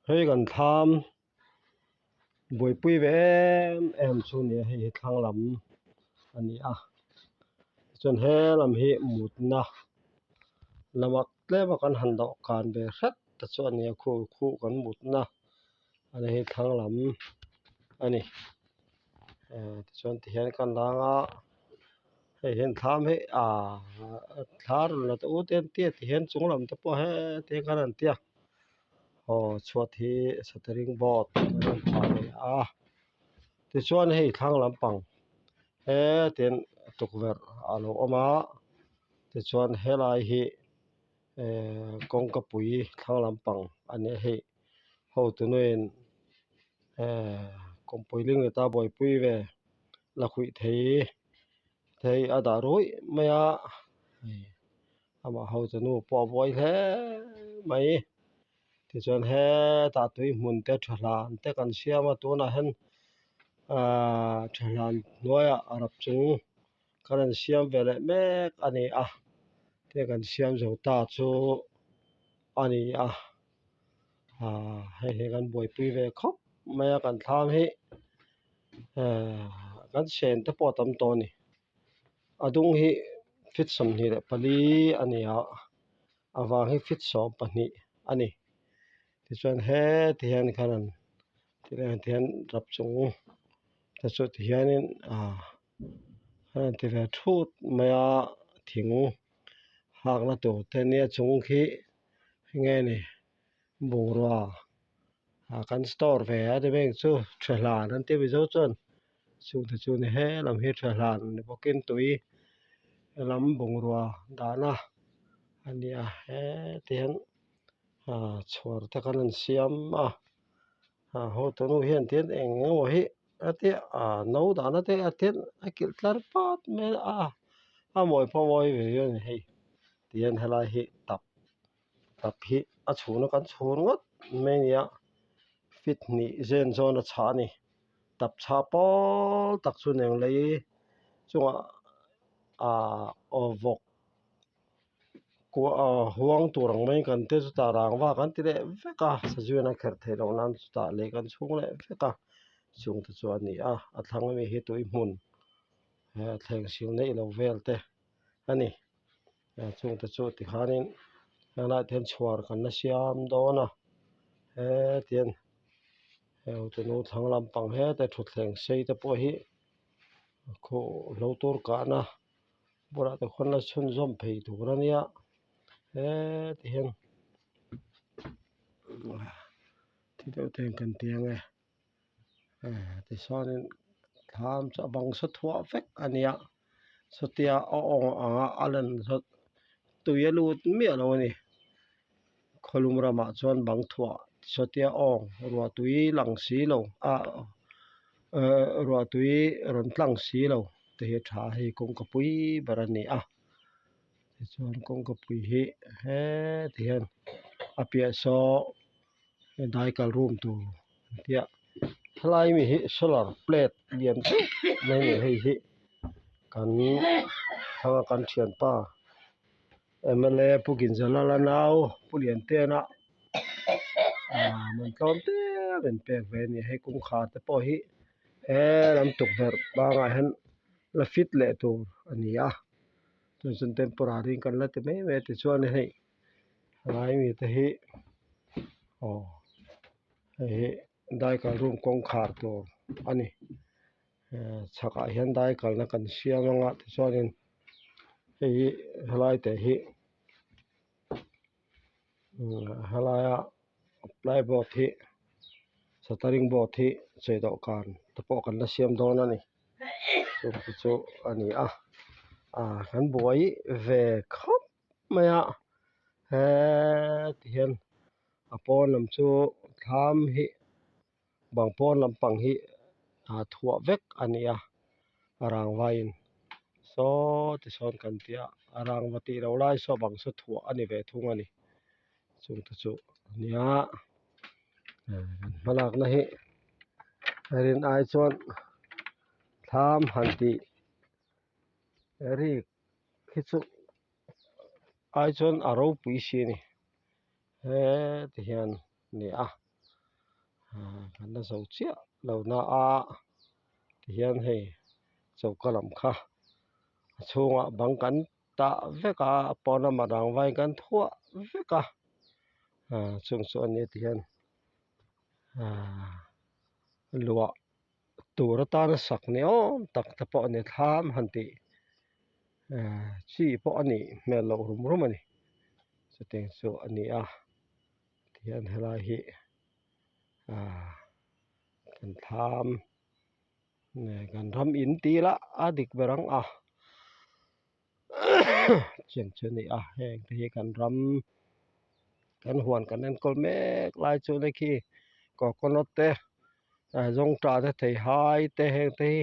Hei kan thlam buaipui ve em em chu a ni a hei hi thlang lam a ni a tichuan he lam hi mutna lama tlem a kan han dawhkan ve hret te chu a ni a khu khu kan mutna a ni hei thlang lam a ni eh tichuan tihian kan lang a hei hian thlam hi ahh thla rawn la tawh u te an tia tihian chung lam te pawh heti hian khan an tia aw chhuat hi shuttering board an rawn phah leh a tichuan hei thlang lampang hetin tukverh a lo awm a tichuan helai hi ehh kawngka pui thlang lampang a ni a hei hotu nuin ehh kawngpui linglet a buaipui ve lakhuih thei thei a dah ruih mai a hei amah hotu nu pawh a buai hle mai tichuan hetah tui hmun te tha hlan te kan siam a tunah hian ahh tha hlan hnuaiah rap chung kan rawn siam ve leh mek a ni a te kan siam zo ta chu a ni a ahh hei hi kan buaipui ve khawp mai a kan thlam hi ehh kan sen te pawh a tam tawh a ni a dung hi feet 24 a ni a a vang hi feet 12 a ni tichuan heti hian khan an tihian rap chung te chu tihianin ahh a rawn ti ve thut mai a thing hakna tur te nia chung khi enge ni bungrua ah kan store ve a ni beng chu thehlan an tia mizo chuan chungte chu ni he lam hi thehlan ni bawkin tui lam bungrua dahna a ni a heti hian ah chhuar te khan an siam a ah hotu nu hian tihian eng emaw hi a tia ah no dahna te a tian a kilh tlar pat mai a a mawi pawh a mawi ve viau a ni hei tihian helai hi tap tap hi a chhun a kan chhun ngawt mai a ni a feet hnih zen zawn a chhah a ni tap chhah pawl tak chu nen lei chungah ah aw vawk kua ah huang tur ang mai kan te chutah rangva kan ti leh vek a sazuiin a kherh theih loh nan chutah lei kan chhung leh vek a chung te chu a ni a a thlang ami hi tui hmun thleng sil neih loh vel te a ni. Chungte chu tikhanin helaiah te hian chhuar kan la siam dawn a hetiang hei hotunu thlang lampang hete thutthleng sei te pawh hi khuh hlo tur kahna bulah te khuan la chhunzawm phei tur a nia heti hian thi deuh te hian kan ti ang e. Tichuanin thlam chu a bang saw thuah vek a nia sawtia a awng anga a lan zawt tui a lut miah lo a ni khawlum ramah chuan bang thuah sawtia awng ruah tui lang si lo ah eh ruah tui rawn tlang si lo te hi a tha a hei kawngka pui ber a ni a tichuan kawngka pui hi heti hian a piah saw. Daikal room tur an tia helai mi hi solar plate lian deuh mai a ni hei hi kan thlang a kan thianpa mla pu Ginzalala nau pu Liantena ah man tlawm te rawn pek ve a ni hei kawngkhar te pawh hi he lam tukverh bangah hian la fit leh tur a ni a chuan chuan temporary in kan la ti mai mai a tichuan hei. Helai mi te hi aw hei hi daikal room kawngkhar tur a ni eh chhakah hian daikalna kan siam anga tichuanin hei hi helai te hi helaia plyboard hi shuttering board hi chei dawhkan te pawh kan la siam dawn a ni chungte chu a ni a ah kan buai ve khawp. mai a heti hian a pawn lam chu thlam hi bang pawn lampang hi ah thuah vek a ni a a rangva in saw ti sawn kan ti a a rangva tih loh lai saw bang saw thuah a ni ve thung a ni chung te chu a nia hmalakna hi rin ai chuan thlam han tih rik. Khi chu ai chuan a ropui si a ni. Heti hian a ni a kan la zo chiah lo na a tihian hei choka lam kha a chhungah bang kan tah vek a a pawn lamah rangva in kan thuah vek a chung chu a ni tihian luah tur atana sak ni awm tak te pawh a ni thlam han tih chi pawh a nih hmel loh rum rum a ni chutiang chu a ni a tihian helai hi ahh kan thlam kan ram in tih lah a dik ber ang a chutiang chu a ni a heng te hi kan ram kan huan kan enkawl mek lai chu ni khi coconut te zawngtah te theihai te heng te hi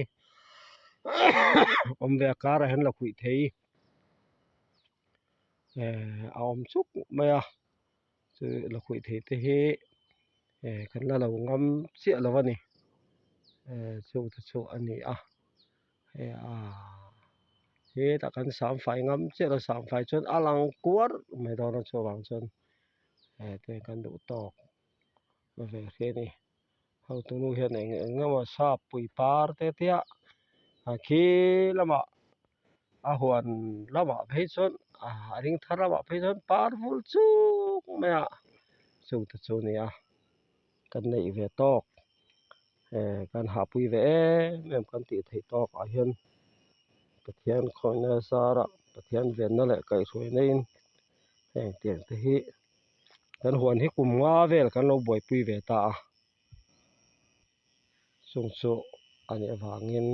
awm ve a karah hian la huih thei eh a awm chuk mai a chu la huih thei te hi eh kan la lo ngam chiah lo a ni eh chung te chu a ni a hei ah hetah kan sam fai ngam chiah lo sam fai chuan a lang kuar mai dawn a chuvang chuan eh te kan duh tawk ve hle a ni hotu nu hian eng eng emaw sap pui par te tia a khi lamah a huan lamah phei chuan a ring thar lamah phei chuan par vul chuk mai a chungte chu a ni a kan neih ve tawk eh kan hahpui ve em em kan tih theih tawk ah hian Pathian khawihna zarah Pathian venna leh kaihhruaina in heng tiang te hi kan huan hi kum nga vel kan lo buaipui ve ta a chung chu a nih avangin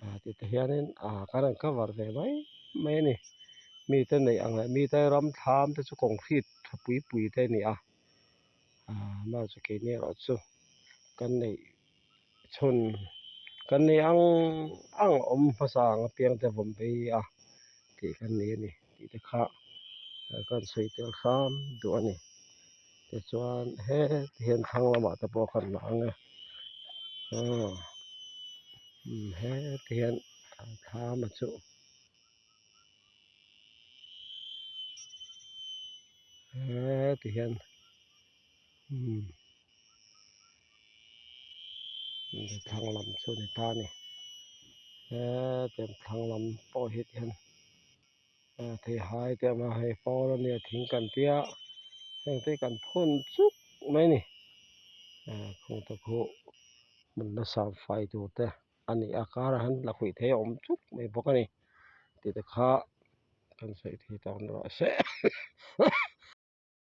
ah ti te hianin ah kan rawn cover ve mai mai a ni mite neih ang leh mite ram thlam te chu concrete tha pui pui te a ni a ah amaherawhchu keini erawh chu kan neih chhun kan nei ang ang awm hmasa ang apiang te vawm phei a tih kan nei a ni tih te kha kan sawi tel hram duh a ni tichuan heti hian thlang lamah te pawh kan la ang e aw heti hian thlam a chuh heti hian umm. Thlang lam chu a ni ta a ni hetiang thlang lam pawh hi tihian theihai te a awm a hei pawl a nia thing kan tia heng te hi kan phun chuk mai a ni khung te khu hmun nasa fai tur te a ni a karah hian lakhuih thei a awm chuk mai bawk a ni tih te kha kan sawi thei ta awm rawh se.